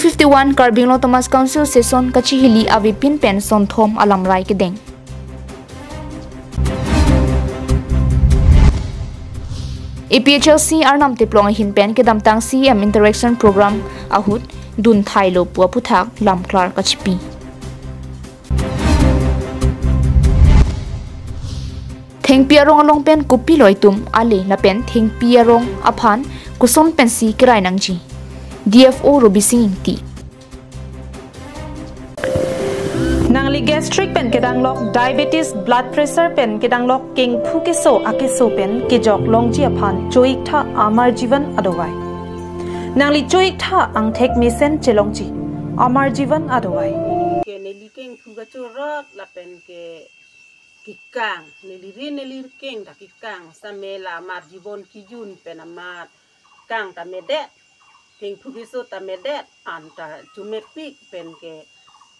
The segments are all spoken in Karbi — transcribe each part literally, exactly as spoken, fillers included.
fifty-one Karbi Anglong Autonomous Council session kachihili avepin pen sonthom alamrai kedeng. A P H L C Arnam Teplong ahin pen kedamtang C M Interaction Program ahut dunthailo pu aputhak lamklar kachipi. Thengpi arong along pen kopilo itum ale lapen thengpi arong aphan koson pensi kerai nangji, D F O Robising Ingti. Nangli gastric pen kedanglok, diabetes, blood pressure pen kedanglok, kengphu keso akeso pen kejok longji aphan cho-iktha Amar Jeevan adawai. Nangli cho-iktha angthek mesen chelongji Amar Jeevan adawai. Ke neli kengphu kachorot lapen ke kekang, neli ri neli keng ta kekang, same la Amar Jeevan kejun pen amat kang ta medet, kengphu keso ta medet, anta chomepik pen ke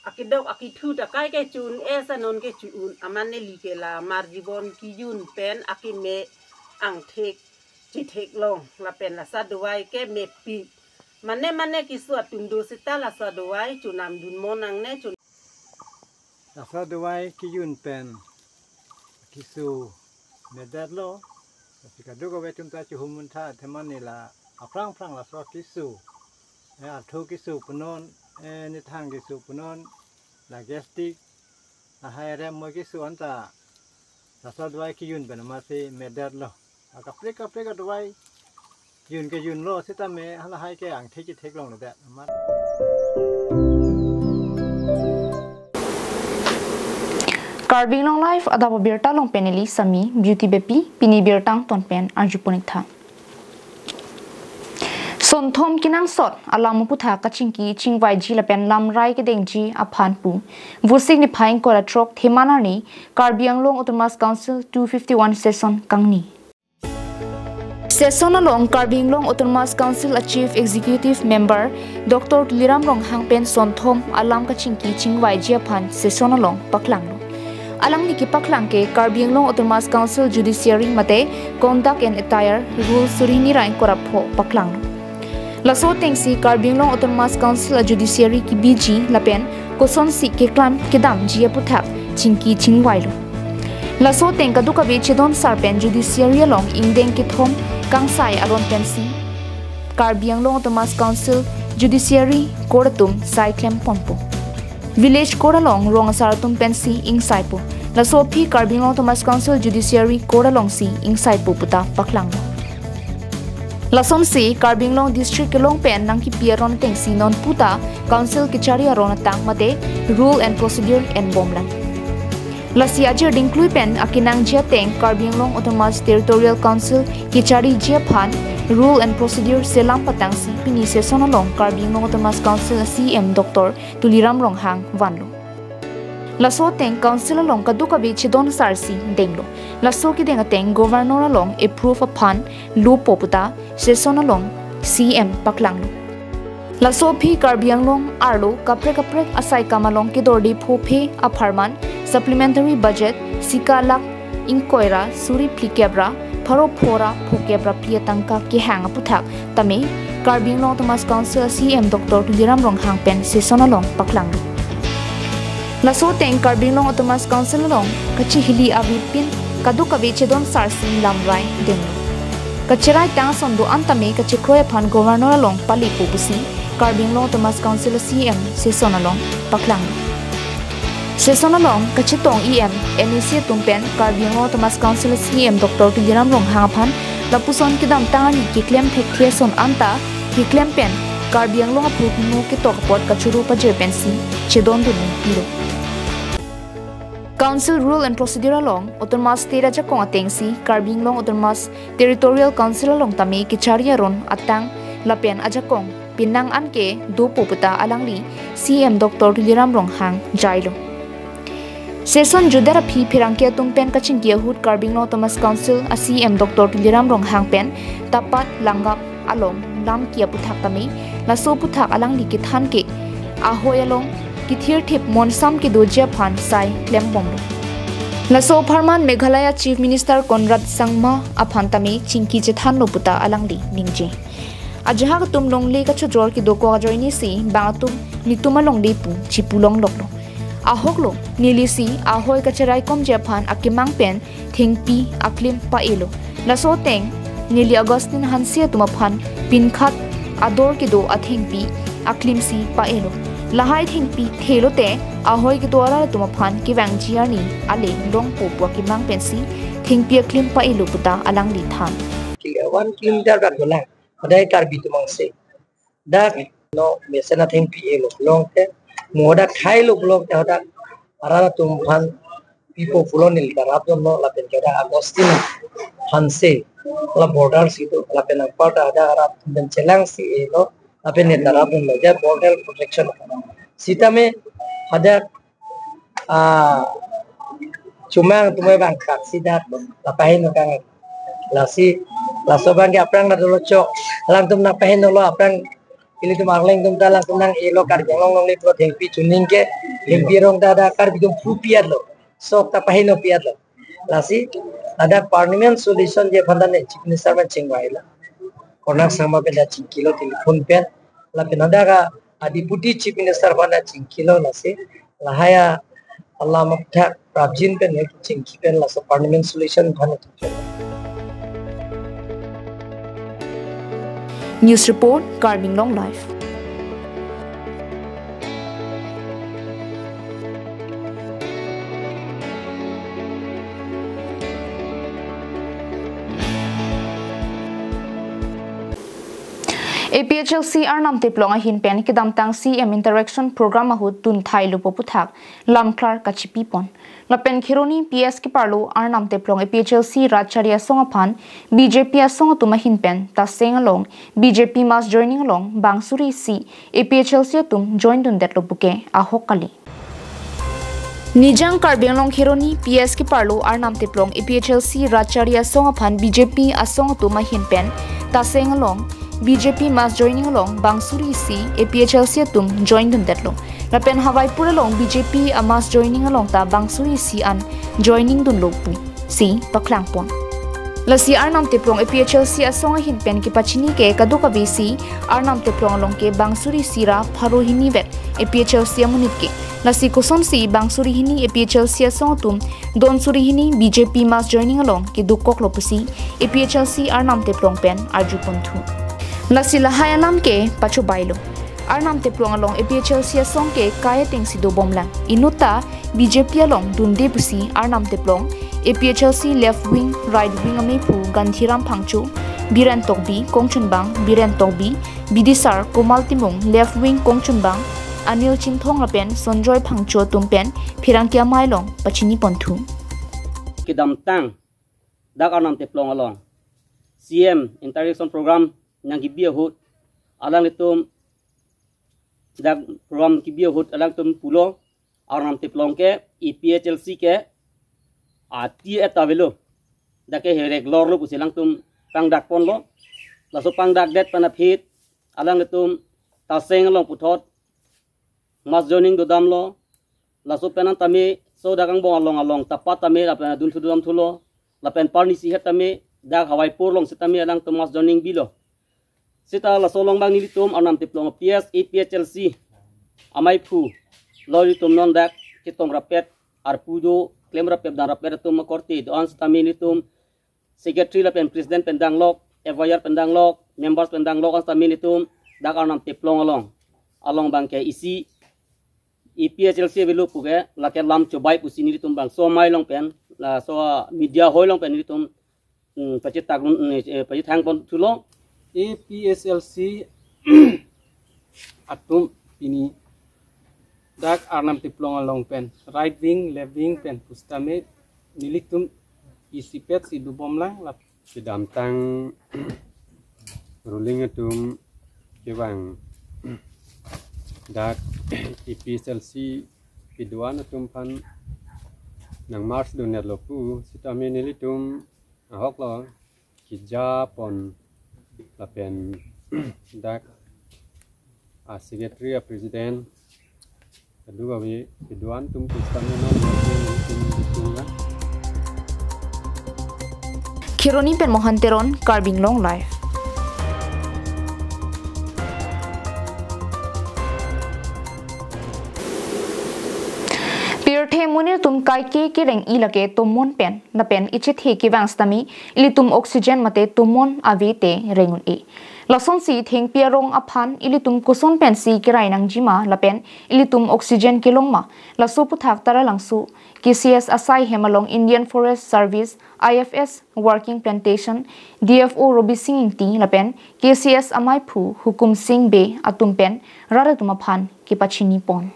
akedok akethu ta kai ke cho-un-e, sa non ke cho-un, amat neli ke la Amar Jeevan kejun pen akeme angthek chetheklong lapen laso adawai ke mepik. Mane mane keso atum do seta laso adawai chonamdun mo nangne chon. Laso adawai kejun pen keso medetlo. Lasi kadokave atum ta chohum muntha, athema neli la aphrang phrang laso keso, eh, artho keso punon, eh, nithang keso punon, la gastric, lahai rem mo keso anta laso adawai kejun pen amatsi medetlo. Akaprek kaprek adawai jun kejunlo sitame halahai ke angthek chetheklongledet amat. Karbi Anglong Live adap abirta along pen neli Sami Beauty Beypi, pini birta angton pen arjupon-iktha. Sonthom kenangsot alam aputhak kachingki chingvaiji lapen lamrai kedengji aphan pu Vosik niphai ingkoi ra throk Theman arni Karbi Anglong Autonomous Council two fifty-one session kangni. Session along Karbi Anglong Autonomous Council a Chief Executive Member Doctor Tuliram Ronghang pen sonthom alam kachingki chingvaiji aphan session along paklanglo. Alangli kepaklang ke Karbi Anglong Autonomous Council Judiciary mate Conduct and Attire Rule suri hini ra ingkoi ra pho paklanglo. Laso atengsi Karbi Anglong Autonomous Council a Judiciary kebiji lapen kosonsi keklam kedamji aputhak chingki chingvailo. Laso ateng kadokave chedon sar pen Judiciary along ingdeng kethom kangsai aron pensi Karbi Anglong Autonomous Council Judiciary Court atum sai klemponpo. Village Court along rong asar atum pensi ingsaipo. Laso aphi Karbi Anglong Autonomous Council Judiciary Court alongsi ingsaipo puta paklanglo. Lasonsi Karbi Anglong District kelong pen nangkipi aron atengsi non puta Council kechari aron atang mate Rule and Procedure enbomlang. Lasi ajir dingklui pen akenangji ateng Karbi Anglong Autonomous Territorial Council kechariji aphan Rule and Procedure selam patangsi pini session along Karbi Anglong Autonomous Council a C M Doctor Tuliram Ronghang vanlo. Laso ateng Council along kadokave chedon sarsi denglo. Laso kedeng ateng Governor along approve aphan lopo puta session along C M paklanglo. Laso aphi Karbi Anglong arlo kaprek kaprek asai kam along kedorde phophe apharman supplementary budget sika lakh ingkoi ra suri phlikep ra pharo pho ra phokep ra phli atangka kehang aputhak tame Karbi Anglong Autonomous Council a C M Doctor Tuliram Ronghang pen session along paklanglo. Laso ateng Karbi Anglong Autonomous Council along kachihili avepin kadokave chedon sarsi lamrai denglo. Kacherai tang ason do-an tame kachekroi aphan Governor along palepo pusi Karbi Anglong Autonomous Council a C M session along paklanglo. Session along kachetong E M, M A C atum pen Karbi Anglong Autonomous Council a C M Doctor Tuliram Ronghang aphan lapuson kedamtang arni keklem thekthe ason anta keklem pen Karbi Anglong aphu hingno ketok apot kachoro pajir pensi chedondun pilo. Council Rule and Procedure along Autonomous State ajakong atengsi Karbi Anglong Autonomous Territorial Council along tame kechari aron atang lapen ajakong penang anke dopo puta alangli C M Doctor Tuliram Ronghang jailo. Session jutdet aphi pherangke atum pen kachingki ahut Karbi Anglong Autonomous Council a C M Doctor Tuliram Ronghang pen tapat langgap along lam ki aputhak tame laso aputhak alangli kethan ke ahoi along kethirthip monsam kedoji aphan sai klembomlo. Laso apharman Meghalaya Chief Minister Conrad Sangma aphan tame chingki chethanlo puta alangli ningje. Ajahak atum longle kachojor kedokok ajoinesi bang atum netum alongle pu chipulongloklo. Ahoklo, nelisi ahoi kacheraikomji aphan akemang pen thengpi aklim pa-elo. Laso ateng neli Augustine Hanse atum aphan pinkhat ador kedo athengpi aklimsi pa-elo. Lahai thengpi thelote ahoi kedo arat atum aphan kevangji arni ale longpo pu akemang pensi thengpi aklim pa-elo puta alangli than. Kili one kilometer dak dolang. Hodai Karbi atum angse. Dak no mesen athengpi-elo pulote, mo dak thailo pulote, hadak arat atum aphan pipo pulo neli ta rapdunlo, lapen ke dak Augustine Hanse, la border si do, lapen anparta hadak arat atum pen chelangsi elo, lapen ne ta rapdunlo, ja border protection. Sitame hadak ah, chomang atum abang kaksi dak lapahin okang. Lasi, laso abangke aphrang na dolo chok. Alangtum nangpahin dolo aphrang, ilitum Arleng atum ta alangtum nang-elo Karbi Anglong longle pulo thengpi chuning ke, thengpi arong ta dak Karbi atum phu pi-etlo. Sok ta pahin-o pi-etlo. Lasi, ada permanent solution ji aphan ta ne Chief Minister pen chingvailo. Konat Sangma pen ta chingkilo telephone pen. Lapen hadak a, a Deputy Chief Minister aphan ta chingkilo lasi. Lahai alam aphuthak prapjin pen ne chingki pen laso permanent solution aphan ne chingkilo. News report, Karbi Anglong Live. A P H L C Arnam Teplong ahin pen kedamtang C M Interaction Program ahut dun thailo pu aphuthak lamklar kachipipon. Lapen Kheroni P S keparlo Arnam Teplong A P H L C Rat Chari Asong aphan B J P asong atum ahin pen Taseng along B J P mass joining along bang suri isi A P H L C atum join dundetlo puke ahok kali. Nijang Karbi Anglong Kheroni P S keparlo Arnam Teplong A P H L C Rat Chari Asong aphan B J P asong atum ahin pen Taseng along B J P mass joining along bang suri isi A P H L C atum join dundetlo. Lapen Hawaipur along B J P a mass joining along ta bang suri isi an joining dunlo pusi paklangpon. Lasi Arnam Teplong A P H L C asong ahin pen kepachini ke kadokave isi Arnam Teplong along ke bang suri isi ra pharo hini vet A P H L C amonit ke. Lasi kosonsi bang suri hini A P H L C asong atum, don suri hini B J P mass joining along kedokoklo pusi A P H L C Arnam Teplong pen arjuponthu. Lasi lahai alam ke pachobailo. Arnam Teplong along A P H L C asong ke kai atengsi dobomlang. Inut ta B J P along dunde pusi Arnam Teplong, A P H L C left wing, right wing ameiphu Gandhiram Phangcho, Biren Tokbi, kongchunbang Biren Tokbi, bidisar Komal Timung, left wing kongchunbang Anil Chinthong lapen Sonjoy Phangcho atum pen pherangke amei along pachiniponthu. Kedamtang dak Arnam Teplong along C M Interaction Program nangkebi ahut, alanglitum dak program kebi ahut alangtum pulo, Arnam Teplong ke A P H L C ke ati et avelo. Dak ke herek lorlo pusi alangtum pangdakponlo. Laso pangdakdet pen aphi alanglitum Taseng along puthot mass joining dodamlo. Laso pen an tame so dak angbong along along tapat tame lapen adunthu dodamthulo. Lapen parni isi het tame dak Hawaipur along sitame alangtum mass joining bilo. Seta laso along bang nelitum Arnam Teplong P S A P H L C ameiphu lo, nelitum non dak chetong rapet, arpu do, klem rapet, dam rapet atum akorte do-an sitame nelitum secretary lapen president pen danglok, F Y R pen danglok, members pen danglok, an sitame nelitum dak Arnam Teplong along, along bang ke isi A P H L C avelo puke lake lam chobai pusi nelitum bangso amei along pen, laso media hoi along pen nelitum, mm, pachethak, mm, eh, pachethangponthulo. A P H L C atum pini dak Arnam Teplong along pen, right wing, left wing pen pusitame nelitum isipet si dobomlang lap. Kedamtang ruling atum kevang dak A P H L C kedo-an atum aphan nang march dun-etlo pu sitame nelitum ahoklo kejapon lapen dak a secretary, a president, kadokave kedo-an atum pusitame non nelitum ditung la. Kheroni pen Mohan Teron, Karbi Anglong Live. Pirthe monit atum kaike kereng-i lake tomon pen lapen ichethe kevang sitame ilitum oxygen mate tomon ave te reng un-e. Lasonsi thengpi arong aphan ilitum koson pensi kerai nangjima lapen ilitum oxygen kelong ma, laso aputhak Taralangso K C S asai hem along Indian Forest Service, I F S, Working Plantation D F O Robising Ingti lapen K C S amaiphu Hukum Sing Bey atum pen rat atum aphan kepachini pon.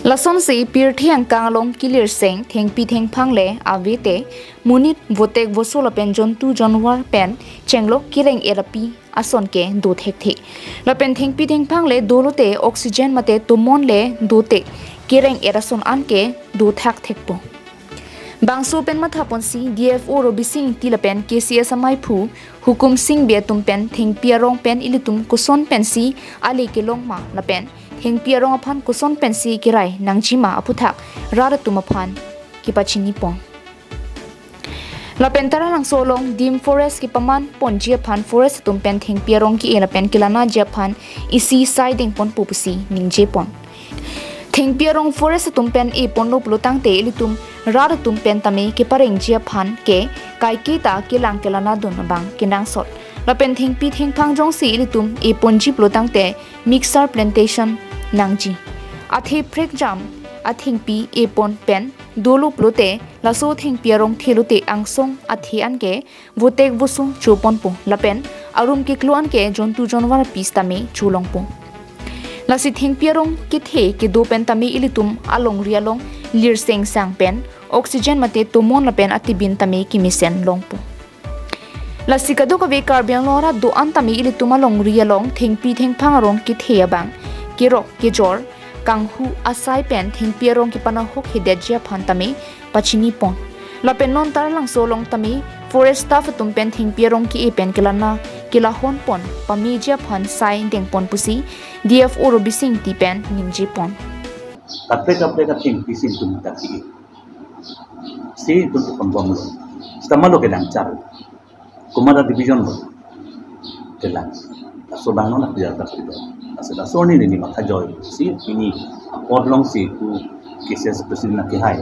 Lasonsi pirthe angkang along kelirseng thengpi thengphang le ave te monit, votek voso lapen jontu jonwar pen chenglok kereng-et api ason ke do thekthe. Lapen thengpi thengphang le dolo te oxygen mate tomon le do te kereng-et ason an ke do thak thekpo. Bangso pen matha ponsi D F O Robising Ingti lapen K C S amaiphu Hukum Sing Bey atum pen thengpi arong pen ilitum koson pensi ale kelong ma lapen thengpi arong aphan koson pensi kerai nangjima aputhak rat atum aphan kepachini pon. Lapen Taralangso along dim forest kepaman ponji aphan forest atum pen thengpi arong ke-e lapen kelanaji aphan isi sai dengponpo pusi ningje pon. Thengpi arong forest atum pen e ponlo pulo tangte ilitum rat atum pen tame keparengji aphan ke kaike ta kelang kelana dun abang kenangsot. Lapen thengpi thengphang jongsi ilitum e ponji pulo tangte mixer plantation nangji. Athe prekjam athengpi e pon pen dolo pulote laso thengpi arong thelote angsong athe an ke votek voso choponpo lapen arum keklo an ke jontu jonwar api sitame cholongpo. Lasi thengpi arong kethe kedo pen tame ilitum alongri along lirseng sang pen oxygen mate tomon lapen atibin tame kemesen longpo. Lasi kadokave Karbi Anglong arat do-an tame ilitum alongri along thengpi thengphang arong kethe abang kerok kejor kanghu asai pen thengpi arong kepanahok hedetji aphan tame pachini pon. Lapen non Taralangso along tame forest staff atum pen thengpi arong ke-e pen kelana kelahon pon pameji aphan sai dengpon pusi D F O Robising Ingti pen ningje pon. Kaprek kaprek athengpi si itum ta ke-e. Si itum tu konbomlo. Sitame lo kedang char. Kumara division lo. Kelang. Laso abang non apiar ta pilo. Laso laso arni neli matha joi. Si pini apor alongsi ku K C S president akehai.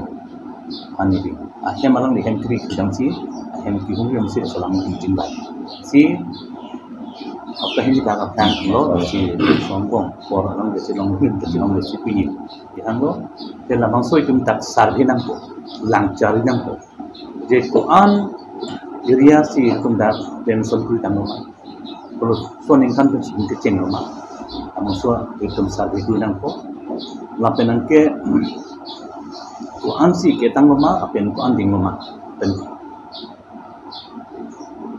Ani di. Ahem along di hem kri kidang si. Ahem kihung yang si laso alam di jingbai. Si apa hem kita kapang lo si sombong. Por along di si long him, di si long di si pini. Di hang lo. Te labangso itum tak survey nangpo. Lang chari nangpo. Je ko-an area si itum dak pension kuri tanglo ma. Kalau so ningkan pension kecheng lo ma. Amoso itum survey kuri nangpo. Lapen anke ko-an si ketanglo ma, lapen ko-an dinglo ma. Pen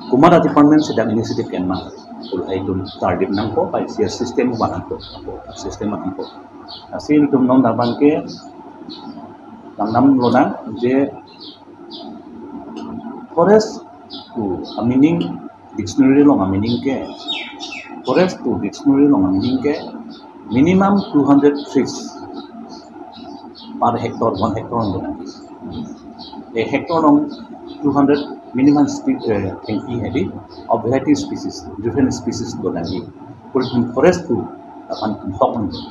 kumara department si dak initiative ke-en ma. Kalau itum target nangpo, pai C S system ma nangpo, system ma nangpo. Lasi itum non dak abang ke nang nam lonang je forest to a meaning dictionary along a meaning ke, forest to dictionary along a meaning ke minimum two hundred trees per hectare, one hectare along do nangji. A hectare along two hundred minimum spe-, eh, thengpi hedi of variety species, different species do nangji. Full forest to apan hok nangji.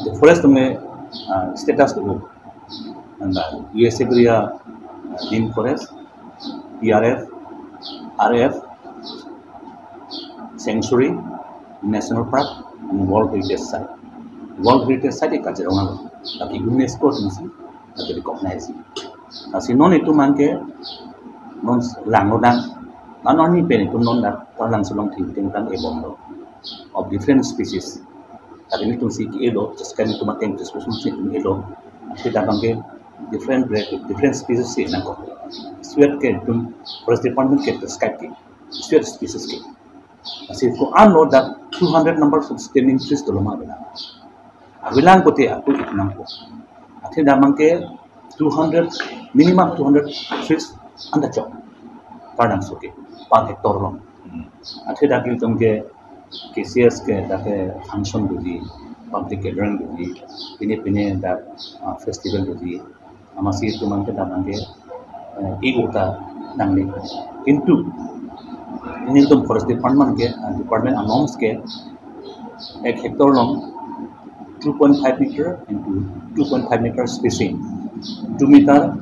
The forest me, uh, status to and the U S area, uh, Deemed Forest, P R F, R F, Sanctuary, National Park, and World Heritage Site. World Heritage Site ke Kaziranga lo. Tapi UNESCO atum si, tapi recognize. Lasi non itum abang ke, non lang lo dang, non non ni pen itum non dak, Taralangso along thengpi thengphang ebom lo. Of different species. Tapi itum si ke-e lo, just kan itum ateng discussion si itum e lo. Kita abang ke different breed, different species si nangkok. Suet ke itum forest department ke prescribe ke. Suet species ke. Lasi ko-an lo dak two hundred numbers of standing trees dolo ma bina. Abilang kote aku itum nangkok. Athe dak abang ke two hundred, minimum two hundred trees anta chok. Taralangso ke, per hectare along. Athe dak itum ke K C S ke dak ke function doji, public gathering doji, pine pine dak, ah, festival doji, amatsi itum abang ke dak abang ke, eh, e-o ta nangne. Kintu, nelitum forest department ke, ah, department a-norms ke, ek hectare along two point five meter into two point five meter spacing, two meter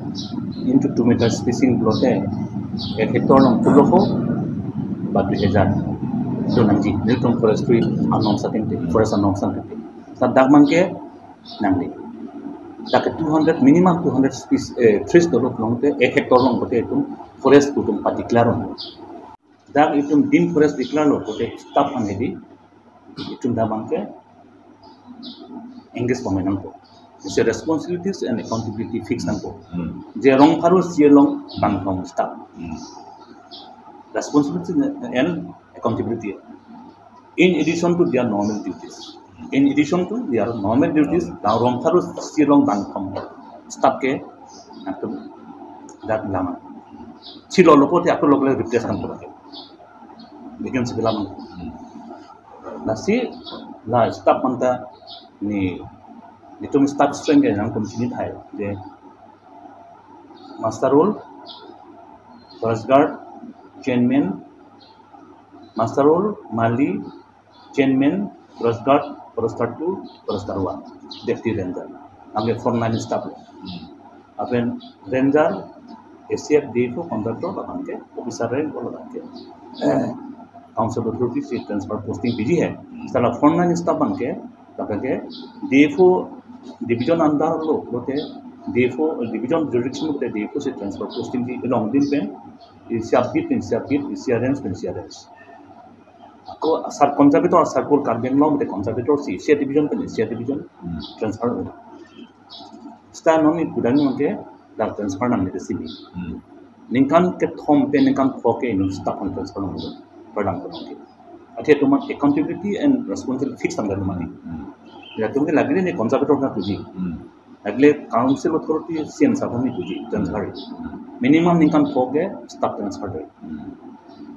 into two meter spacing pulote ek hectare along pulo ko ba dui hajar do nangji, nelitum forestry anorms ateng te, forest anorms ateng te. Sa dak abangke nangli. Dak two hundred, minimum two hundred species, eh, trees dolo pulote ek hectare along pulote itum forest pu itum pa-declare lo. Dak itum deemed forest declare lo pulote staff an hedi itum dak abangke engage pame nangpo. Isi responsibilities and accountability fix nangpo. Hmm. Je rong pharo isi along bangkethom staff. Hmm. Responsibility and accountability. In addition to their normal duties. In addition to their normal duties, dak rong pharo isi along bangkethom staff ke atum dak lama. Chilo lo pulote atum lok le replace nangpo. Vacancy ke lama. Hmm. Lasi la staff anta ni, nelitum staff strength ke nangtum chini thai je muster roll, forest guard, chainman, muster roll, mali, chainman, forest guard, forester two, forester one, deputy ranger. Anke frontline staff lo. Hmm. Lapen ranger, A C F, D F O, contractor, lapen ke officer rank, lapen ke, eh, council authority si transfer posting piji hai. Sala frontline staff abangke, lapen ke D F O division under lo, pulote D F O division jurisdiction pulote D F O si transfer posting pi along din pen, isi a beat pen isi a beat, isi a range pen isi a range. Ako asar conservator, asar kol Karbi Anglong pulote conservator si isi a division pen isi a division, hmm, transfer lo. Seta non ni kudang nangke dak transfer nangne sini. Hmm. Ningkan kethom pen ningkan pho ke non staff an transfer nang, perdang ko nangke. Athe itum accountability and responsibility fix tanglo itum ni. Hmm. Latum ke lagile ne conservator nangpuji. Hmm. Lagile council authority C M sahab nangpuji transfer. Hmm. Minimum ningkan pho ke staff transfer do. Hmm.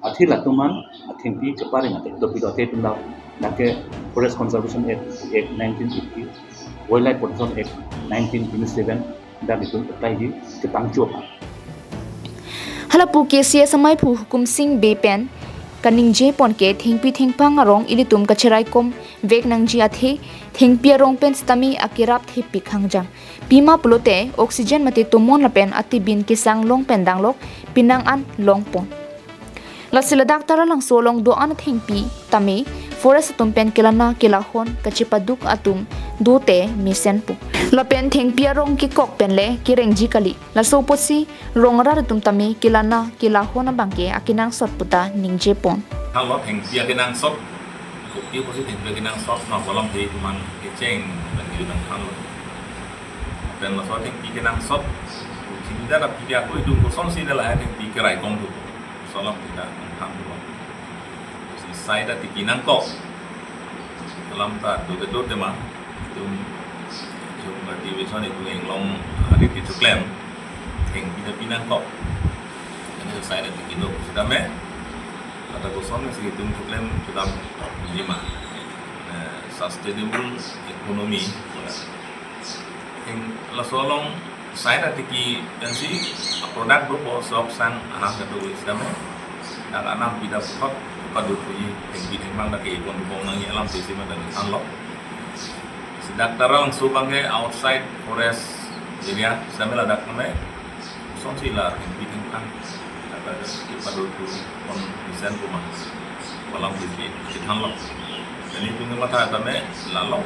Athe latum an athengpi kepareng ate dopik ate itum dak, dak ke Forest Conservation Act, Act nineteen fifty, Wildlife Protection Act nineteen twenty-seven, dak itum apply di ketang chup. Hala pu K C S amaiphu Hukum Sing Bey pen kaningje pon ke thengpi thengphang arong ilitum kacheraikom vek nangji athe thengpi arong pen sitame akerap thepik hangjang. Pima pulote oxygen mate tomon lapen atibin kesang long pen danglok penang an longpon. Lasi ladak Taralangso along do-an athengpi tame forest atum pen kelana kelahon kachepaduk atum dote mesenpo. Lapen thengpi arong kekok pen le kerengji kali. Laso apotsi rong arat atum tame kelana kelahon abangke akenangsot puta ningje pon. Halo thengpi akenangsot, kopi apotsi thengpi akenangsot, na kolam thei kuman kecheng, dan kiri dan halo. Dan laso thengpi kenangsot, sini dak pi ako itum kosonsi lahai thengpi keraikom tu. Kolam kita nang tu. Si sai dak tiki nangkok. Kolam ta do kedo tema. Itum, itum cultivation itum inglong, ah, di pitu klem. Thengpi ta pi nangkok. Ini sai dak tiki do. Sitame, kata koson si itum tu klem kedam lima. Eh, sustainable economy. Theng laso along sai dak tiki pensi product dopo sok sang anam kedo sitame. Dak anam pida puthot padu puji thengpi thengphang dak ke ipon bong nangji alam sisi ma dak thanlo. Si dak Taralangso abangke outside forest area sitame ladak name kosonsi la thengpi thengphang dak dak padu puji pon mesen kuma. Kolam sisi si thanlo. Jadi itum kematha tame lalo.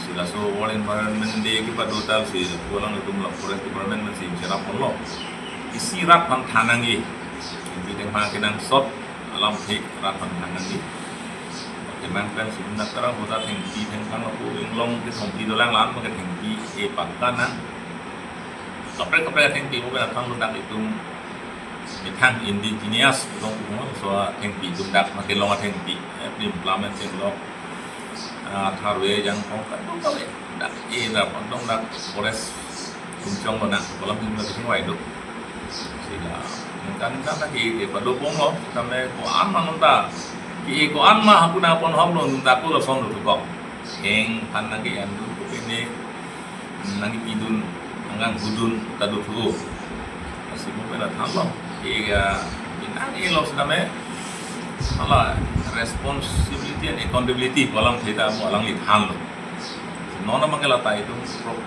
Si laso World Environment Day kepado tal si kolang itum la Forest Department pensi cherap ponlo. Isi rat aphan than nangji. Thengpi thengphang akenangsot alam thek rat aphan than nangji. Kemang pen si dak Taralangso ta thengpi thengphang lapu inglong kethom pi dolang lam ke thengpi e pakka nang. Kaprek kaprek thengpi mo pen athang lo dak itum methang indigenous dong kumon so thengpi itum dak makelong athengpi, eh, plim plamen chenglok, ah, tharve jangkong kadokave dak e dak pondong dak forest kumchong lo na kolam itum dak thengvai do. Sila ningkan ningkan dak e, e pado pon lo, kame ko-an ma nonta, e ko-an ma hapuna pon hok lo nonta ko lason lo tukok. Heng pan nang ke an do ko pene nang kipidun, nang hudun, kado thu. Lasi mo pen thanlo. Ega, inang e lo sitame. Hala responsibility and accountability kolam theta mo alangli thanlo. Non abang ke lata itum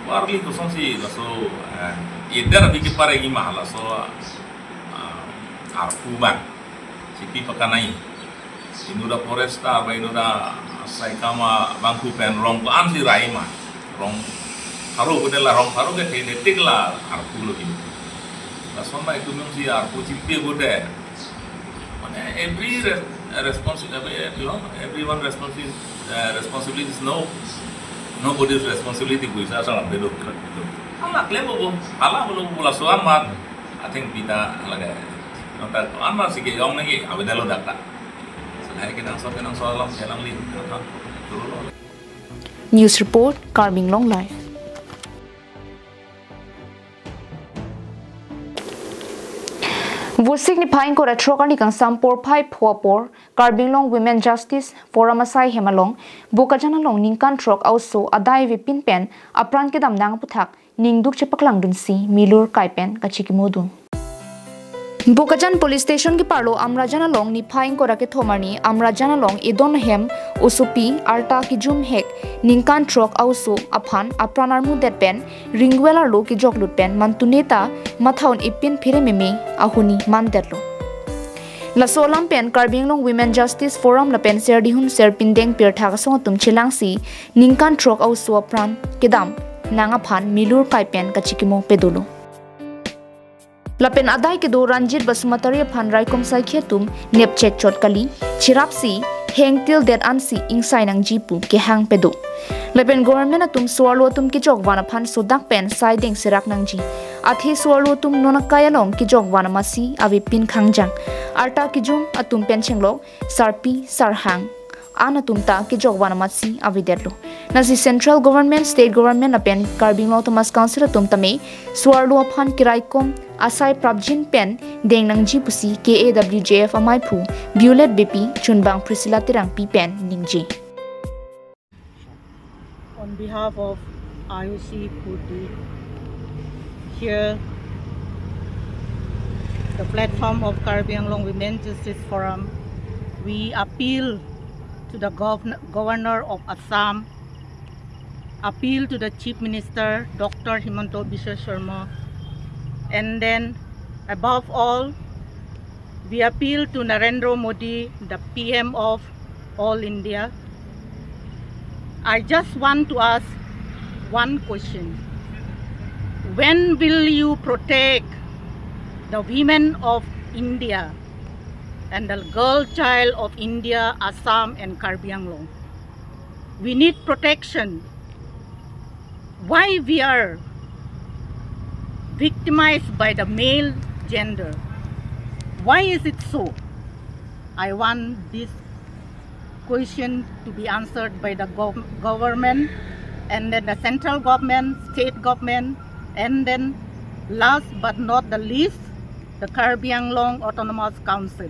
properly kosonsi laso, eh, eder abang ke pareng ma laso, ah, arpu abang chipi pakanai. Inut aforester ba inut asaikam abangphu pen rong ko-ansi rai ma. Rong pharo ko-an la, rong pharo ke thene tik la arpu lo itum. Lason ma itum jongsi arpu chipi ko de. Mane every re-, responsi-, eh, you know, everyone responsi-, eh, responsibility is no, nobody's responsibility pu isi asal ampe do. Hala klem bo, hala bo laso amat. I think pita hala ke. Nota amat si kejong nangji, avedetlo dak ta. Selai kenangsot, kenangsot alam, kelang li, apa, turun lo. News report, Karbi Anglong Live. Vosik niphai ingkoi ra throk arni kangsam porphai pho apor, Karbi Anglong Women Justice Forum asai hem along, Bokajan along ningkan throk a-oso adai avepin pen apran kedam nang aphuthak ningduk chepaklangdunsi milur kai pen kachikimodun. Bokajan Police Station keparlo Amrajan along niphai ingkoi ra kethom arni Amrajan along edon ahem osopi arta kejum hek ningkan throk a-oso aphan apran armudet pen ringwel arlo kejoklut pen mantune ta matha un-e pin phire meme ahuni mandetlo. Laso alam pen Karbi Anglong Women Justice Forum lapen Serdihun Serpindeng pirtha asong atum chelangsi ningkan throk a-oso apran kedam nang aphan milur kai pen kachikimo pedolo. Lapen adai kedo Ranjit Basumatary aphan raikom saikhi atum nepchek chot kali, cherapsi hengtil det ansi ingsai nangji pu kehang pedo. Lapen government atum so-arlo atum kejokvan aphan sodak pen saideng serak nangji. Athe so-arlo atum non akai along kejokvan amatsi avepin khangjang. Arta kejum atum pen chenglok, sarpi, sarhang an atum ta kejokvan amatsi avedetlo. Lasi Central Government, State Government lapen Karbi Anglong Autonomous Council atum tame so-arlo aphan keraikom asai prapjin pen deng nangji pusi K A W J F amaiphu Violet Beypi chunbang Priscilla Terangpi pen ningje. On behalf of I O C forty, here the platform of Karbi Anglong Women Justice Forum, we appeal to the govern-, Governor of Assam, appeal to the Chief Minister, Doctor Himanta Biswa Sarma, and then above all, we appeal to Narendra Modi, the P M of all India. I just want to ask one question. When will you protect the women of India and the girl child of India, Assam and Karbi Anglong? We need protection. Why we are victimized by the male gender? Why is it so? I want this question to be answered by the gov-, government, and then the central government, state government, and then last but not the least, the Karbi Anglong Autonomous Council.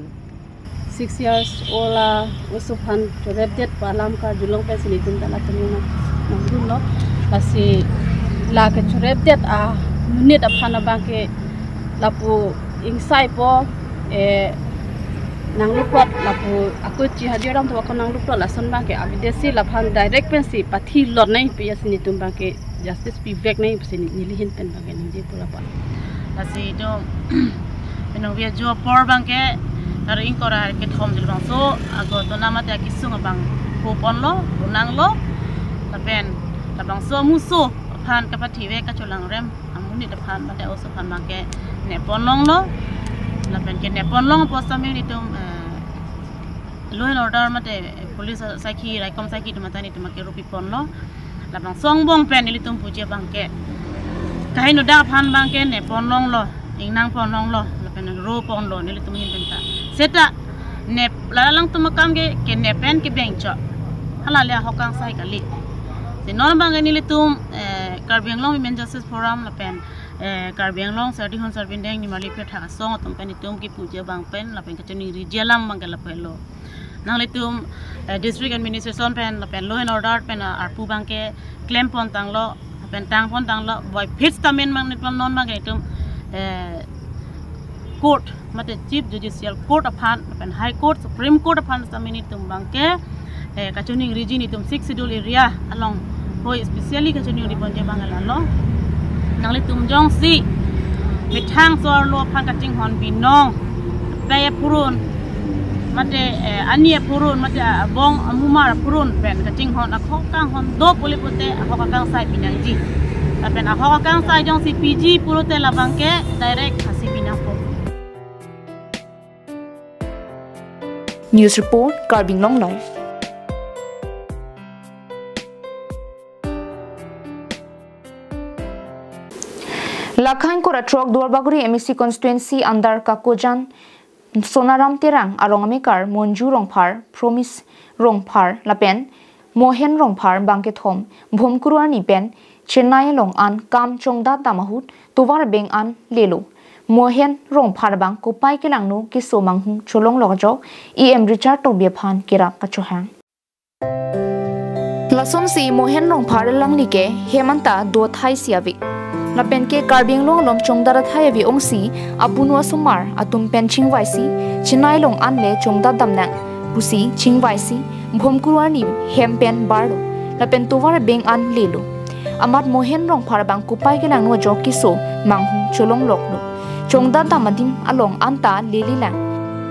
Six years old a-oso aphan chorepdet pu alam karjulong pensi nelitum ta latum nang nangdunlo. Lasi la kechorepdet amonit aphan abang ke lapu ingsaipo, eh, nangluklot lapu ako chihadi aram to ako nangluklot lason abang ke avedetsi laphan direct pensi pathilot nangji pu isi nelitum abang ke justice pivek nangji pusi neli ahin pen abang ke ningje pu lapu. Lasi itum penang via jo apor abang ke tarik ingkoi ra kethom labangso ago to namate akesung abang koponlo, unanglo, lapen labangso amuso aphan kapathive kacholangrem amonit aphan mate oso aphan abang ke nepon longlo, lapen ke nepon long apot tame nelitum, eh, law and order mate police saikhi, raikom saikhi atum mate nelitum ke rupi ponlo. Labangso angbong pen nelitum puji abang ke kaheno dak aphan abang ke nepon longlo, ingnang pon longlo, lapen ro ponlo nelitum ahin pen ta. Seta nep, la alangtum akam ke, kenep pen kebeng chot. Hala le ahok kangsai kali. Si non abang ke nelitum, eh, Karbi Anglong Women Justice Forum lapen, eh, Karbi Anglong Serdihun Serpindeng nimarli pirtha asong atum pen itum kipuji abang pen lapen kachiningri alam abang ke lapu-lo. Nanglitum, eh, district administration pen lapen law and order pen, ah, arpu abang ke klem pon tanglo, pen tang pon tanglo, boy phit stamen mang nipon non abang ke itum, eh, court, mate Chief Judicial Court aphan, pen High Court, Supreme Court aphan stamen itum abang ke, eh, kachiningri ji nelitum Sixth Schedule area along Hoi, especially kachini uri ponje bangal alo. Nanglitum jongsi methang so-arlo aphan kachinghon binong, pei aphurun, mate, eh, ani aphurun, mate abong amumar aphurun pen kachinghon, ahok kanghon do pule pote ahok akangsai pinangji. Lapen ahok akangsai jongsi piji pulote labang ke direct hasi pinangpo. News report, Karbi Anglong Live. Lakha ingkoi ra throk Duarbagori M A C constituency under Kakojan Sonaram Terang arong amekar Monju Rongphar, Promise Rongphar lapen Mohen Rongphar bangkethom Bhomkuru arni pen Chennai along an kam chongdat dam ahut tovar beng an lelo. Mohen Rongphar bang kopai kelangno keso manghumcholonglok ajok E M Richard Tokbi aphan kerap kachohang. Lasonsi Mohen Rongphar alangli ke hem anta do athai si ave. Lapen ke Karbi Anglong along chongdat athai ave ongsi abunu asomar atum pen chingvaisi Chennai along an le chongdat damnang pusi chingvaisi Bhomkuru arni hem pen barlo. Lapen tovar beng an lelo. Amat Mohen Rongphar bang kopai kelangno ajok keso manghumcholongloklo. Chongdat dam adim along anta lelelang.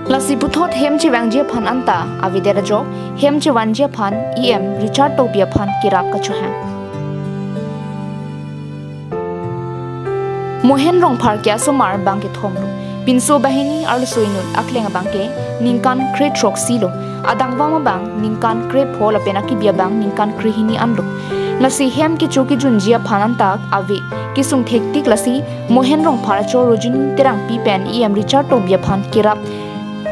Lasi puthot hem chevangji aphan anta avedet ajok hem chevangji aphan E M Richard Tokbi aphan kerap kachohang. Mohen Rongphar ke asomar bangkethomlo. Pinso banghini arloso inut akleng abang ke ningkan kre throksi lo. Adangvam abang ningkan krepho lapen akibi abang ningkan krehini anlo. Lasi hem kecho kejunji aphan anta ave kesung thektik, lasi Mohen Rongphar achor Rojini Terangpi pen E M Richard Tokbi aphan kerap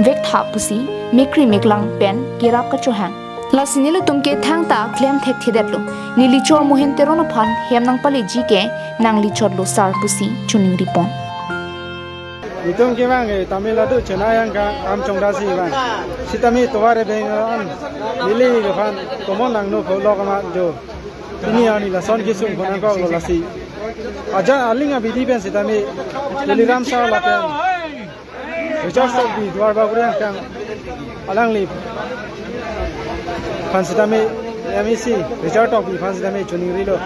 vektha pusi mekri meklang pen kerap kachohang. Lasi nelitum ke thangta klem thekthedetlo. Neli chor Mohen Teron aphan hem nangpaleji ke nanglichotlo sar pusi choningri pon. Itum kevang, eh, Tamil Nadu Chennai angkang kam chongdat si vang. Sitame tovar beng an lele aphan tomon langno pholok amat jo. Pini arni lason kesung pon nangkoklo lasi. Ajat aling abidi pen sitame Tuliram sar lapen Richard Tokbi Duarbagori angkang alangli aphan sitame M A C Richard Tokbi aphan sitame choningrilo.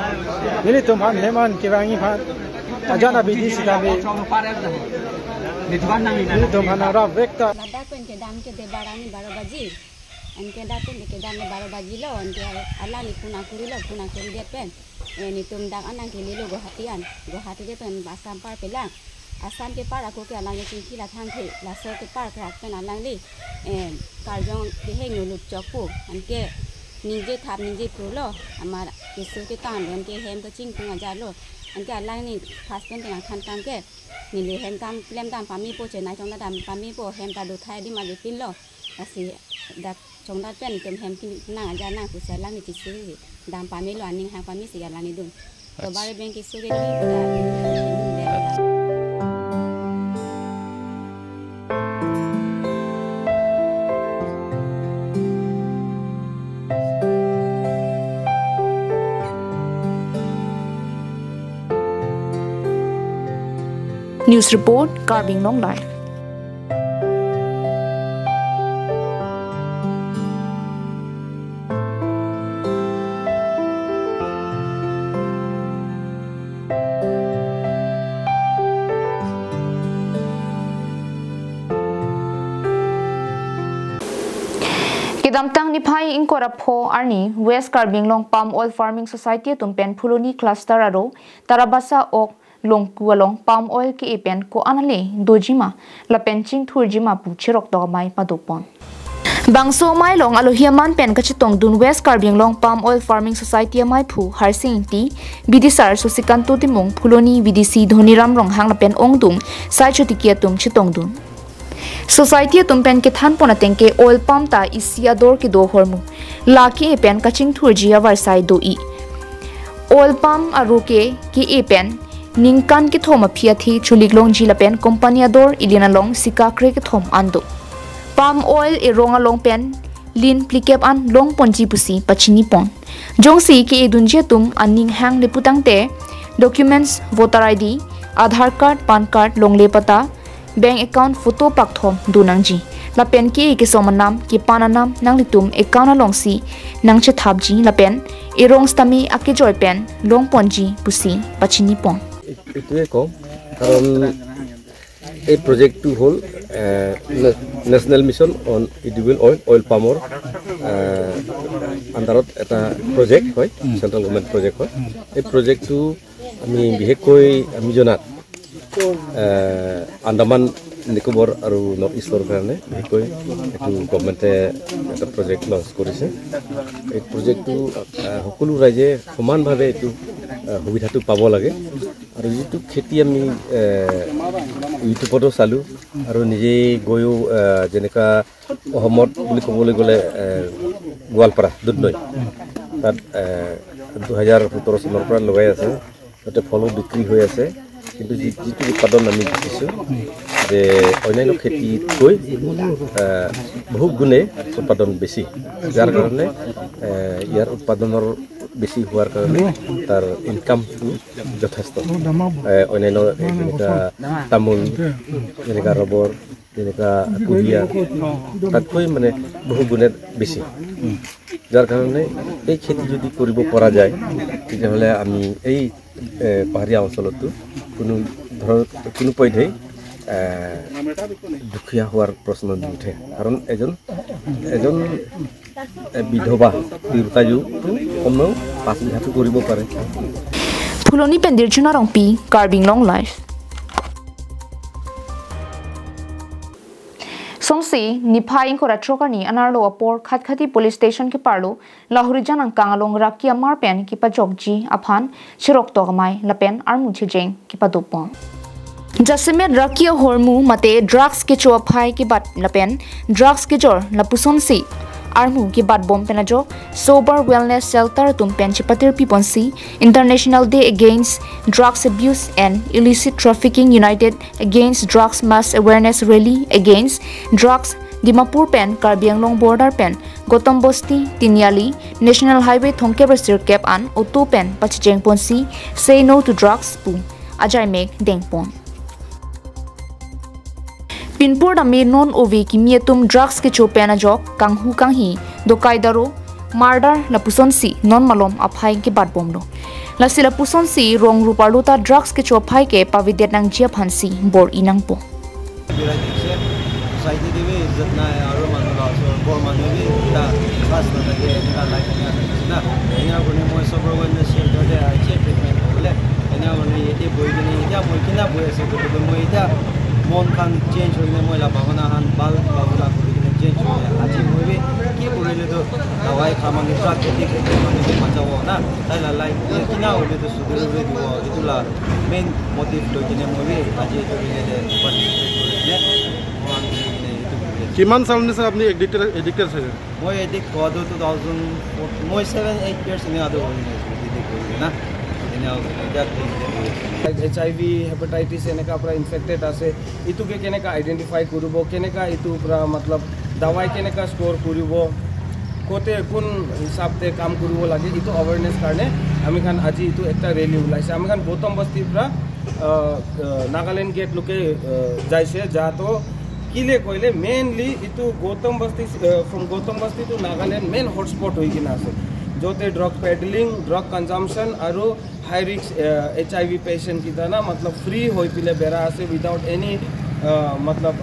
Nelitum aphan hem an kevangji aphan ajat abidi sitame nelitum aphan arap vekta. Ladak pen kedam ke de barani baro baji. Anke dak pen kedam le baro baji lo, anke alangli phone akurilo, phone akuridet pen. Eh, netum dak an nangkelelo Guwahati an. Guwahati det pen Assam par pelang. Assam kepar ako ke alangli chingki la thangthe, laso kepar krak pen alangli, eh, karjong kehingno lut chokpo. Anke ningje thap ningje purlo, amat keso ketang lo, anke hem kachingtung ajatlo. Anke alangli first pen tenang than kang ke, neli hem kam klem dam pamepo, Chennai chongdat dam pamepo, hem ta do athai adim avepinlo. Lasi dak chongdat pen itum hem kenang ajat nang pusi alangli chisi dam pamelo, aning hang pamesi alangli dun. Tovar beng keso ke dun, dak News report, Karbi Anglong Live. Kedamtang niphai ingkoi ra pho arni West Karbi Anglong Palm Oil Farming Society atum pen Phuloni cluster aro Tarabasa ok Longku along palm oil ke-e pen ko-an ale dojima lapen chingthurjima pu cheroktok amei padopon. Bangso amei along alohi aman pen kachetongdun West Karbi Anglong Palm Oil Farming Society ameiphu Harsing Ingti, bidisar Sosikanto Timung, Phuloni V D C Dhoniram Ronghang lapen ongdung Sai Chotiki atum chetongdun. Society atum pen kethanpon ateng ke oil palm ta isi ador kedo ahormu. La ke-e pen kachingthurji avarsai do-i. Oil palm aro ke ke-e pen ningkan kethom aphi athe cholik longji lapen company ador ilin along sika kre kethom an do. Palm oil erong along pen lin phlikep an longponji pusi pachinipon. Jongsi ke-edunji atum aning hang le putangte documents, voter I D, Aadhaar card, PAN card, longle patta, bank account, photo pakthom donangji. lapen ke-e kesom anam kepan anam nanglitum account alongsi nangchethapji lapen erong sitame akejoi pen longponji pusi pachinipon. এইটোৱে কম, কাৰণ এই প্ৰজেক্টটো হ'ল national mission on edible oil, oil পামৰ আণ্ডাৰত এটা প্ৰজেক্ট হয়, central government project হয়। এই প্ৰজেক্টটো আমি বিশেষকৈ আমি জনাত আহ, আন্দামান নিকোবৰ আৰু নৰ্থ ইষ্টৰ কাৰণে বিশেষকৈ এইটো গভৰ্ণমেণ্টে এটা প্ৰজেক্ট লঞ্চ কৰিছে। এই প্ৰজেক্টটো আহ, সকলো ৰাইজে সমানভাৱে এইটো আহ, সুবিধাটো পাব লাগে। আৰু যিটো খেতি আমি আহ, ইউটিউবতো চালোঁ আৰু নিজে গৈও আহ, যেনেকা অসমত বুলি ক'বলৈ গ'লে আহ, গোৱালপাৰা দুধনৈ তাত আহ, দুহেজাৰ সোতৰ চনৰ পৰা লগাই আছে। তাতে ফলো বিক্ৰী হৈ আছে, কিন্তু যি- যিটো উৎপাদন আমি দেখিছোঁ যে অন্যান্য খেতিতকৈ আহ, বহু গুণে উৎপাদন বেছি, যাৰ কাৰণে আহ, ইয়াৰ উৎপাদনৰ বেছি হোৱাৰ কাৰণে তাৰ ইনকামটো যথেষ্ট। আহ, অন্যান্য এই যেনেকা তামোল, যেনেকা ৰবৰ, যেনেকা কুঁহিয়াৰ, তাতকৈ মানে বহু গুণে বেছি। যাৰ কাৰণে এই খেতি যদি কৰিব পৰা যায়, তেতিয়াহ'লে আমি এই এ, পাহাৰীয়া অঞ্চলতো কোনো ধৰ কোনো পধ্যেই এ, দুখীয়া হোৱাৰ প্ৰশ্ন নুঠে। কাৰণ এজন এজন এ, বিধৱা তিৰোতাইও কমেও পাঁচ বিঘাটো কৰিব পাৰে। Phuloni pen Dirjuna Rongpi, Karbi Anglong Live. Songsi niphai ingkoi ra throk arni anerlo apor Khatkhati Police Station keparlo Lahorijan angkang along Raki amar pen kepajokji aphan cheroktok amei lapen armu chejeng kepadopon. Jasemet Raki ahormu mate drugs kecho aphai kebat lapen drugs kejor lapusonsi armu kebatbom pen ajok Sober Wellness Shelter atum pen chepatirpiponsi International Day Against Drugs Abuse and Illicit Trafficking United Against Drugs Mass Awareness Rally Against Drugs Dimapur pen Karbi Anglong border pen Gautam Bosti, Tiniali, National Highway thomkep ra sirkep an auto pen pachejengponsi Say No to Drugs pu ajaimek dengpon. Pinpur dame non ove kimi atum drugs kecho pen ajok kanghu kanghi, dokai daro, murder lapusonsi non malom aphai kebatbomlo. Lasi lapusonsi rong ruparlo ta drugs kecho aphai ke pavedet nangji aphansi bor-i nangpo. Society te bhi izzat nai, aro manu la so bor manu bhi ta khas na thake, eneka life eneka thakise na. Eneka kone moi sob rogo ne share karte aise treatment kobole. Eneka kone yate bohi kene, yate moi kina bohi ase koile moi yate mon khan change hoine moi la bhabana khan bhal bhabana kori kene change hoine. Aji moi bhi ki korile to dawai kha mane, drug addict hoine mane bhi bachabo na. Tai la life kina hoile to sudhiribo, etu la main motive loi kene moi bhi aji etu related participate kori kene. কিমান চাল নিছে আপুনি addicted addicted চাগে? মই এডিক্ট হোৱাটো two thousand four, মই seven eight years এনেকুৱাটো হৈ গৈছোঁ এডিক্ট হৈ কিনে না। এনেকুৱা এতিয়া ক্লিনিকতে বহি আছোঁ। এইচ আই ভি, হেপাটাইটিছ এনেকা পৰা ইনফেক্টেড আছে, এইটোকে কেনেকা আইডেণ্টিফাই কৰিব, কেনেকা এইটো পৰা মতলব দাৱাই কেনেকা ষ্ট'ৰ কৰিব, ক'তে কোন হিচাপতে কাম কৰিব লাগে, এইটো এৱেৰনেছ কাৰণে আমি খান আজি এইটো একটা ৰেলী ওলাইছে। আমি খান গৌতম বস্তিৰ পৰা আহ, আহ, নাগালেণ্ড গেট লোকে আহ, যাইছে, যাতো কিলে কইলে মেইনলি এইটো গৌতম বস্তি, আহ, ফ্ৰম গৌতম বস্তি টু নাগালেণ্ড মেইন হটস্পট হৈ কিনে আছে, য'তে ড্ৰাগ পেডলিং, ড্ৰাগ কনজামশ্যন আৰু high risk H I V patient কেইটা না মতলব ফ্ৰী হৈ পেলাই বেৰা আছে উইদাউট এনি মতলব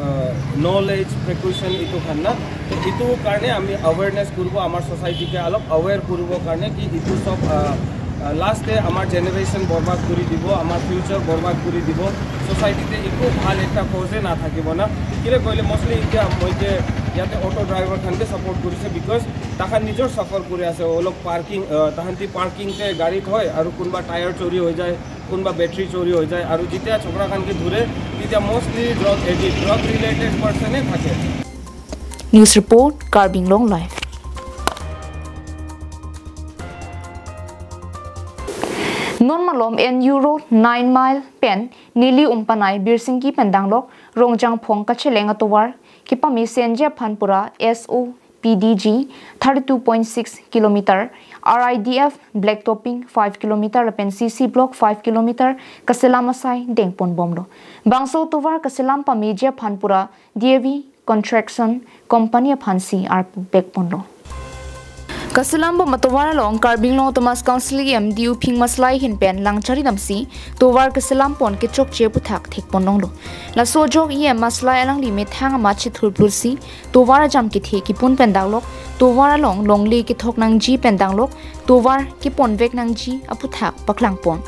নলেজ প্ৰিকশ্যন এইটো খান না। তো এইটো কাৰণে আমি এৱেৰনেছ কৰিব, আমাৰ ছ'চাইটিকে অলপ এৱেৰ কৰিবৰ কাৰণে কি এইটো চব লাষ্টে আমাৰ জেনেৰেশ্যন বৰবাদ কৰি দিব, আমাৰ ফিউচাৰ বৰবাদ কৰি দিব। ছ'চাইটিতে একো ভাল এটা কজে নাথাকিব না। কিলে কইলে মষ্টলি এতিয়া মই যে ইয়াতে অটো ড্ৰাইভাৰ খানকে ছাপোৰ্ট কৰিছে, বিকজ তাহান নিজৰ ছাফাৰ কৰি আছে। অলপ পাৰ্কিং, আহ, তাহান্তি পাৰ্কিংতে গাড়ী থয় আৰু কোনোবা টায়াৰ চুৰি হৈ যায়, কোনোবা বেটাৰী চুৰি হৈ যায়, আৰু যেতিয়া চক্ৰা খানকে ধৰে তেতিয়া mostly drug addict, drug related পাৰ্চনে থাকে। News report, Karbi Anglong Live. Non malom N U Road nine mile pen neli umpanai Birsingki pen danglok Rongjangphong kacheleng atovar kepamesen ji aphan pura S O P D G thirty two point six kilometer, R I D F black topping five kilometer lapen C C block five kilometer kaselam asai dengponbomlo. Bangso atovar kaselam pameji aphan pura D A V Construction Company aphansi arpu pekponlo. Kaselam bom atovar along Karbi Anglong Autonomous Council E M D U Phingma Salai ahin pen lang chari damsi tovar keselam pon kechokche aphuthak thekponlonglo. Laso ajok E M Maslai alangli methang amat chethurplulsi tovar ajam kethe kipun pen daklok, tovar along longle kethok nangji pen daklok, tovar keponvek nangji aphuthak paklangpon.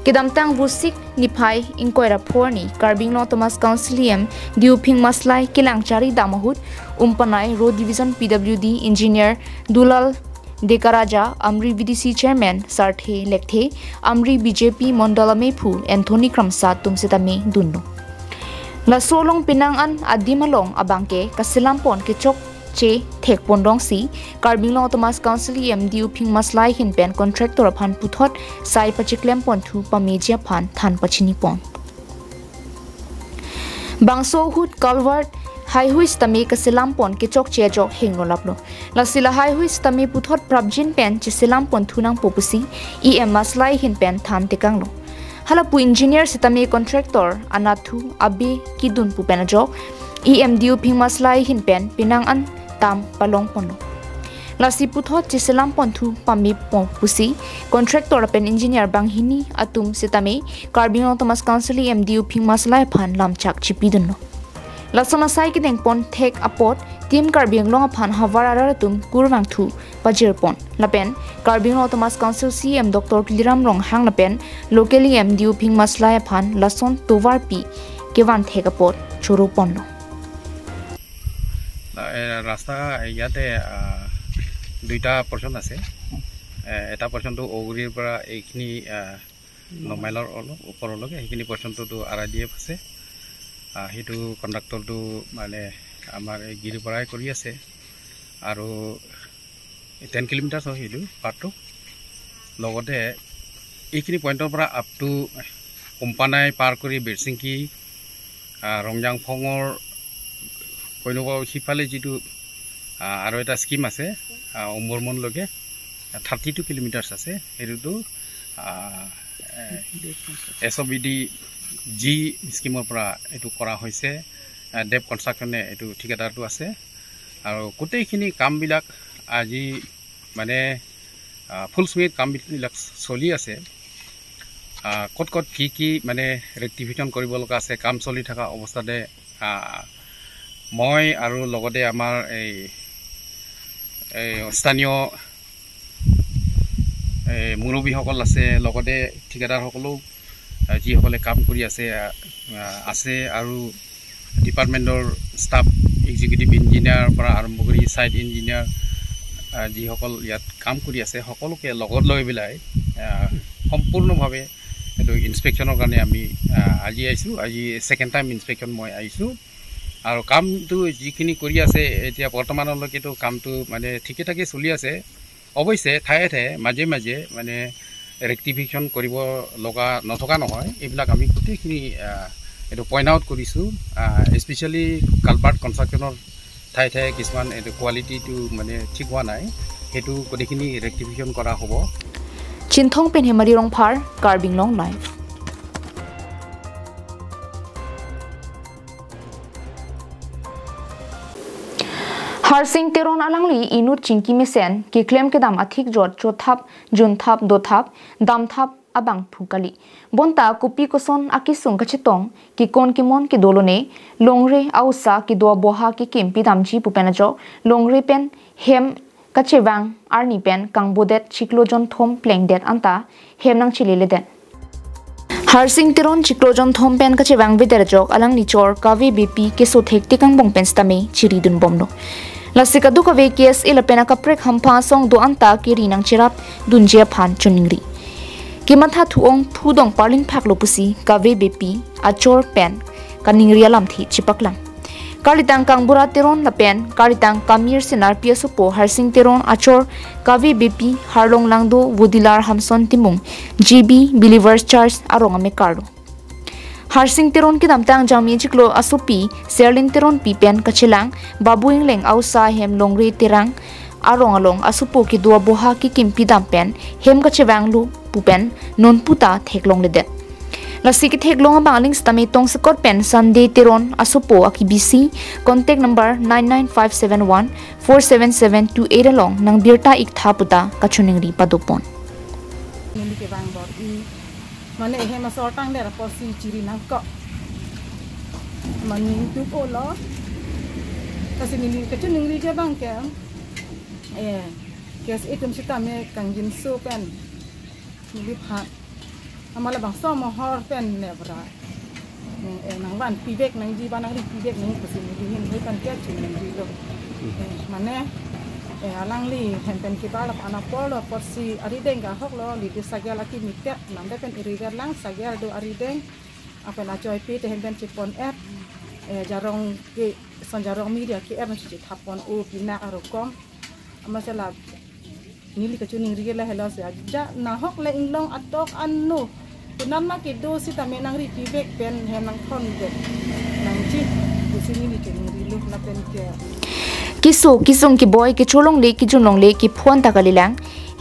Kedamtang Vosik niphai ingkoi ra pho arni Karbi Anglong Autonomous Council E M D U Phingma Salai kelang chari dam ahut Umpanai Road Division P W D Engineer Dulal Dekaraja, Amri V D C Chairman Sarthe Lekthe, Amri B J P Mondol amephu Anthony Kramsa atum setame dunlo. Laso along penang an adim along abangke kaselam pon kechokche thekponlongsi Karbi Anglong Autonomous Council E M D U Phingma Salai ahin pen contractor aphan puthot sai pachiklem ponthu pameji aphan than pachinipon. Bangso ahut culvert haihui setame kaselam pon kechokche ajok henglolaplo. Lasi la haihui setame puthot prapjin pen cheselam ponthu nangpo pusi E M Maslai ahin pen than tekanglo. Halapu engineer setame contractor anathu abe kedun pu pen ajok E M D U Phingma Salai ahin pen penang an tam palongponlo. Lasi puthot cheselam ponthu pamepon pusi contractor lapen engineer banghini atum setame Karbi Anglong Autonomous Council E M D U Phingma Salai aphan lamchak chipidunlo. Lason asai kedengpon thek apot Team Karbi Anglong aphan havar arat atum kurvangthu pajirpon. Lapen Karbi Anglong Autonomous Council C E M Doctor Tuliram Ronghang lapen local E M D U Phingma Salai aphan lason tovar pi kevan thek apot choroponlo. এ, ৰাস্তা ইয়াতে আহ, দুইটা পৰ্চন আছে। এ, এটা পৰ্চনটো ঔগুৰিৰ পৰা এইখিনি আহ, ন মাইলৰ অলপ ওপৰলৈকে, সেইখিনি পৰ্চনটোতো আৰ আই ডি এফ আছে। আহ, সেইটো কণ্ডাক্টৰটো মানে আমাৰ এই গিৰিৰ পৰাই কৰি আছে আৰু টেন কিলোমিটাৰ্ছ হয় সেইটো পাৰ্টটো। লগতে এইখিনি পইণ্টৰ পৰা আপ টু উম্পানাই পাৰ কৰি বেৰচিংকি, আহ, ৰংজাং ফঙৰ কইনগৰ সিফালে যিটো আহ, আৰু এটা স্কিম আছে আহ, উম্বৰমনলৈকে থাৰ্টি টু কিলোমিটাৰ্ছ আছে। সেইটোতো এছ অ' বি ডি জি স্কিমৰ পৰা এইটো কৰা হৈছে। আহ, দেৱ কনষ্ট্ৰাকশ্যনে এইটো ঠিকাদাৰটো আছে আৰু গোটেইখিনি কামবিলাক আজি মানে ফুল চুইঙত কামবিলাক চলি আছে। আহ, ক'ত ক'ত কি কি মানে ৰেক্টিফিকেশ্যন কৰিব লগা আছে, কাম চলি থকা অৱস্থাতে আহ, মই আৰু লগতে আমাৰ এই এই স্থানীয় এই মুৰব্বীসকল আছে, লগতে ঠিকাদাৰসকলেও আহ, যিসকলে কাম কৰি আছে আহ, আছে আৰু ডিপাৰ্টমেণ্টৰ ষ্টাফ, এক্সিকিউটিভ ইঞ্জিনিয়াৰৰ পৰা আৰম্ভ কৰি ছাইট ইঞ্জিনিয়াৰ আহ, যিসকল ইয়াত কাম কৰি আছে সকলোকে লগত লৈ পেলাই আহ, সম্পূৰ্ণভাৱে এইটো ইনস্পেকশ্যনৰ কাৰণে আমি আহ, আজি আহিছোঁ। আজি ছেকেণ্ড টাইম ইনস্পেকশ্যন মই আহিছোঁ আৰু কামটো যিখিনি কৰি আছে এতিয়া বৰ্তমানলৈকেতো কামটো মানে ঠিকে ঠাকে চলি আছে। অৱশ্যে ঠায়ে ঠায়ে মাজে মাজে মানে ৰেক্টিফিকেশ্যন কৰিব লগা নথকা নহয়, এইবিলাক আমি গোটেইখিনি আহ, এইটো পইণ্ট আউট কৰিছোঁ। স্পেচিয়েলি কালভাৰ্ট কনষ্ট্ৰাকশ্যনৰ ঠায়ে ঠায়ে কিছুমান এইটো কোৱালিটিটো মানে ঠিক হোৱা নাই, সেইটো গোটেইখিনি ৰেক্টিফিকেশ্যন কৰা হ'ব। Chinthong pen Hemari Rongphar, Karbi Anglong Live. Harsing Teron alangli inut chingki mesen keklem kedam athik jot chothap, junthap, dothap, damthap abangphu kali. Bonta kopi koson akesung kachetong, kekon kemon kedolone, longre ausa kedo aboha kekim pidamji pu pen ajok, longre pen hem kachevang arni pen kangbodet chiklo jonthom plengdet anta hem nangchileledet. Harsing Teron chiklo jonthom pen kachevang vedet ajok alangli chor kave bepi keso thek tekang bong pen sitame chiridun bomlo. Lasi kadokave K S A lapen akaprek hampha asong do anta keri nangcherap dunji aphan choningri. Kematha thu-ong thu dong parlin phaklo pusi kave bepi achor pen kaningri alamthe chepaklang. Karlitang Kangbura Teron lapen karlitang Kamir Senarpi asopo Harsing Teron achor kave bepi Harlong Langdo Vodilar Hamson Timung G B Believers Church arong amekarlo. Harsing Teron kedamtang Jangmi chiklo asopi Serlin Teronpi pen kachelang Babu Ingleng ausa hem longre terang arong along asopo kedo aboha kekim pidam pen hem kachevanglo pu pen nonputa theklongledet. Lasi ketheklong abang aling sitame Tongsekot pen Sunday Teron asopo akibisi contact number nine nine five seven one four seven seven two eight along nangbirta iktha puta kachiningri padopon. Neli kevang bor-i. Mane ehem asor tangdet apotsi chiri nangkok. Mane tuk olo. Lasi neli kachiningri abang ke. Eh, case itum sitame kangjinso pen. Neliphan. Amat labangso mohor pen nebra. Eh, eh, nangvanpi vek nangji ba nangripi vek nangji pusi neli hin hui pen ke chiningrilo. Eh, mane, eh, alangli hem pen kebar lapen apor lo apotsi arideng ke ahok lo, lidi sagel akimi tet, namde pen iriver lang sagel do arideng. Apen achoipi te hem pen chepon-et. Eh, jarong ke, son jarong media ke-et nang chichi thapon o pinak arokom. Amat sela neli kachiningri ke lahelo si aja nahok le inglong atok ano. Tunan ma kedo sitame nangripi vek pen hem nangthon vek nangji pusi neli chiningrilo lapen ke. Keso kesung keboi kecholongle kejunlongle kepho-an ta kalilang.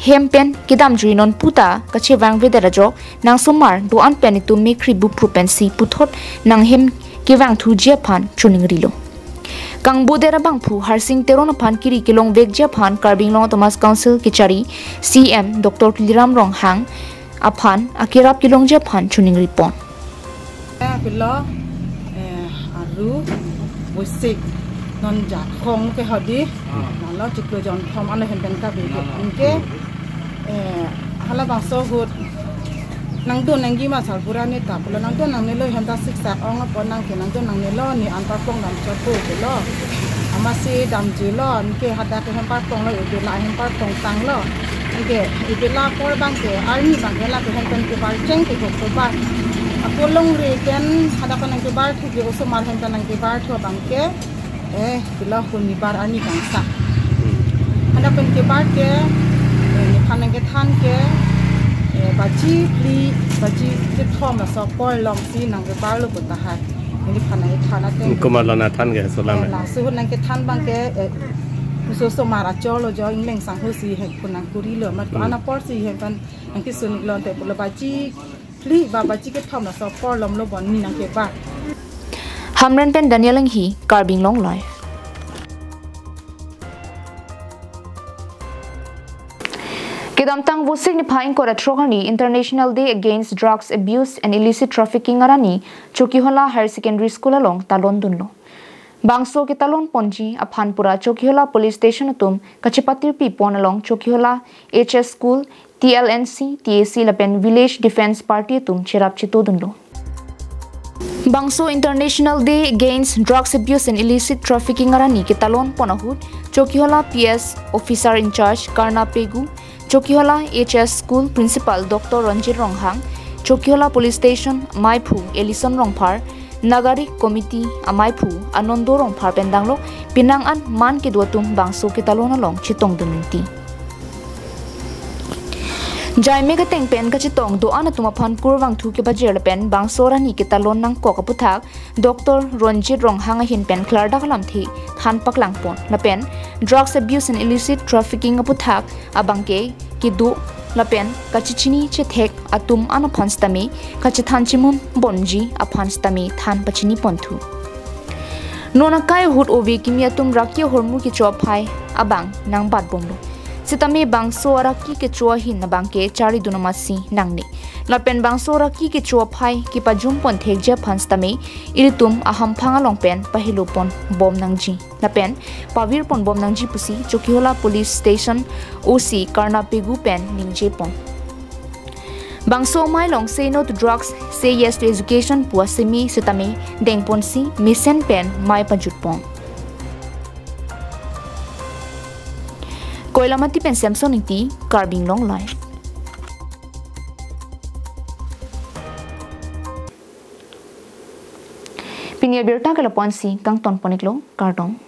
Hem pen kedamjui non puta kachevang vedet ajok nangsomar do-an pen itum mekhri bupru pensi puthot nanghem kevangthuji aphan chiningrilo. Kangbodet abangphu Harsing Teron aphan kiri kelong vekji aphan Karbi Anglong Autonomous Council kechari C E M Doctor Tuliram Ronghang aphan akerap kelongji aphan chiningripon. Eh, pilo, eh, aru, busik, non jakhong ke hodi, nalo chiklo jonthom ano hem pen kabe ke, eh, halabangso ahut, nangdun nangji ma salbura ne ta, pilo nangdun nangnelo hem ta siksak ong apot nang ke nangdun nangnelo ne an parpong dam chopo pilo. Amatsi damjuilo, anke hadak ke hem parpong lo, ibila hem parpong tanglo. Anke ibila apor abang ke, arni abang ke la ke hem pen kebar cheng ke hok kebar. Ako longri pen hadak pen nangkebarthu ke osomar hem pen nangkebarthu abang ke. Eh, pilo huni bar arni kangsam. Hadak pen kebar ke, eh, nephan nangkethan ke, eh, baji phli, baji kethom laso apor longsi nangkebarlo pu tahai. Neliphan nangkethan ateng. Komat lo nangthan ke solam. Eh, laso ahut nangkethan abang ke, eh, muso osomar acholo jo ingleng sangho si hem pu nangkurilo. Amat ko, hmm, an aporsi hem pen nangkesun lonte pulo baji phli ba baji kethom laso apor lomlo bon ne nangkebar. Hamren pen Daniel Enghi, Karbi Anglong Live. Kedamtang Vosik niphai ingkoi ra throk arni International Day Against Drugs Abuse and Illicit Trafficking arni Chokihola Higher Secondary School along talon dunlo. Bangso ketalon ponji aphan pura Chokihola Police Station atum kachepatirpi pon along Chokihola H S School, T L N C, T A C lapen Village Defence Party atum cherap cheto dunlo. Bangso International Day Against Drugs Abuse and Illicit Trafficking arni ketalon pon ahut Chokihola P S Officer in Charge Karna Pegu, Chokihola H S School Principal Doctor Ronjit Ronghang, Chokihola Police Station amaiphu Ellison Rongphar, Nagarik Committee amaiphu Anando Rongphar pen danglo penang an man kedo atum bangso ketalon along chetongdun ningti. Jaime kateng pen kachetong do-an atum aphan kurvangthu kepajir lapen bangso arni ketalon nangkok aputhak Doctor Ronjit Ronghang ahin pen klardak alamthe than paklangpon lapen drugs abuse and illicit trafficking aputhak abangke kedo lapen kachechini chethek atum an aphan sitame kachethan chimun bomji aphan sitame than pachini ponthu. Non akai ahut ove kimi atum raki ahormu kecho aphai abang nangbat bomlo. Sitame bangso araki kecho ahin abangke charidun amatsi nangne. Lapen bangso araki kecho aphai kepajum ponthekji aphan sitame ilitum ahamphang along pen pahelo pon bom nangji lapen pavir pon bom nangji pusi Chokihola Police Station O C Karna Pegu pen ningje pon. Bangso amei along Say No to Drugs, Say Yes to Education pu aseme sitame dengponsi mesen pen mei pajutpon. Koilamati pen Samson Ingti, Karbi Anglong Live. Pini abirta ke lapu-ansi kangton pon-iklo, kardom.